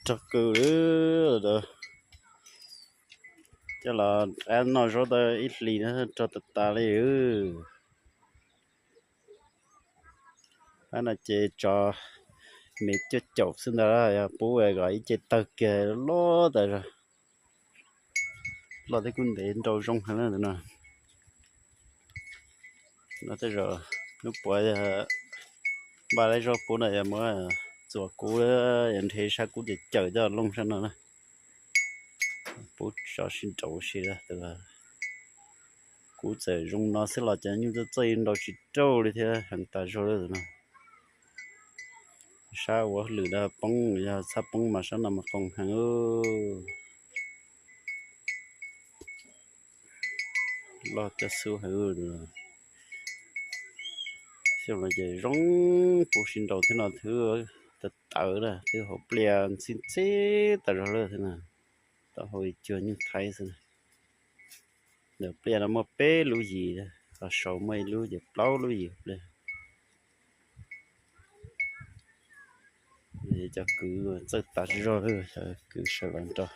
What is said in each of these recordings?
rog kawg li. Coj los qab noj zaub tau ib hlis no rog tas tas li. Qab no ces tsov me cuaj caum xwb ntag, yog pub kom ib ce tawg kiag loj tas zog. Loj thiab kuj ntev nrau zoo heev na no. No tej zaum hnub puav yog npaj lawv zaub pub no yog muab txuas kub, yog nrhiav sab kub ces cawm coj looj sab no na. Pub tsov sib nraus ua si, kub txawm zoo no xwb los cov nyuj txawj txawj nrau tsis raug li thiab, heev tas zog li no. Sab ua hauj lwm no poob, yog txhab poob mas sab no mas qoos heev. Loj coj xub heev. Xyoo no ces zoo pub sib nraus thiab no, twb tawv tawv na, twb hauv pliaj ntxhib ntxhib tas zog lawm thiab na. Tau hau ib cuag nyuj thaib xwb. Ntawm pliaj no muaj peb lub yim, qhov saud muaj ib lub ces plaub lub yim pliaj. Cov kwv txawj tas zog, cov kwv sawv los nrog.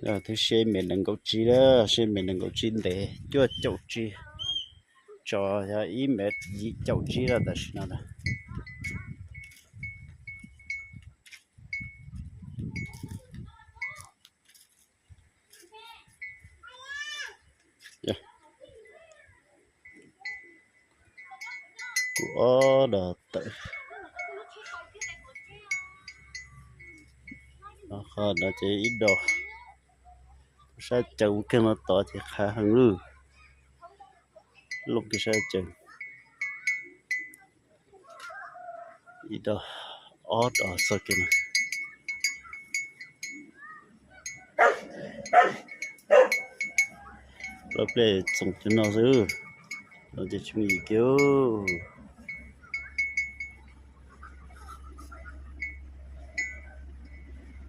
Twb siab me nees nkaum tsib lawm, siab me nees nkaum tsib ntev cuaj caum tsib, tsov yog ib mev yim caum tsib lawm tam sim no na. Kuv ob dos tawm, qhov no ces ib dos. Sab caws ua kiag no tod ces qhav heev lawm. Looj kiag sab caws. Ib dos, ob dos txog kiag no. Lawv pliaj txoos cov no xwb, no ces tsis muaj yim kiag.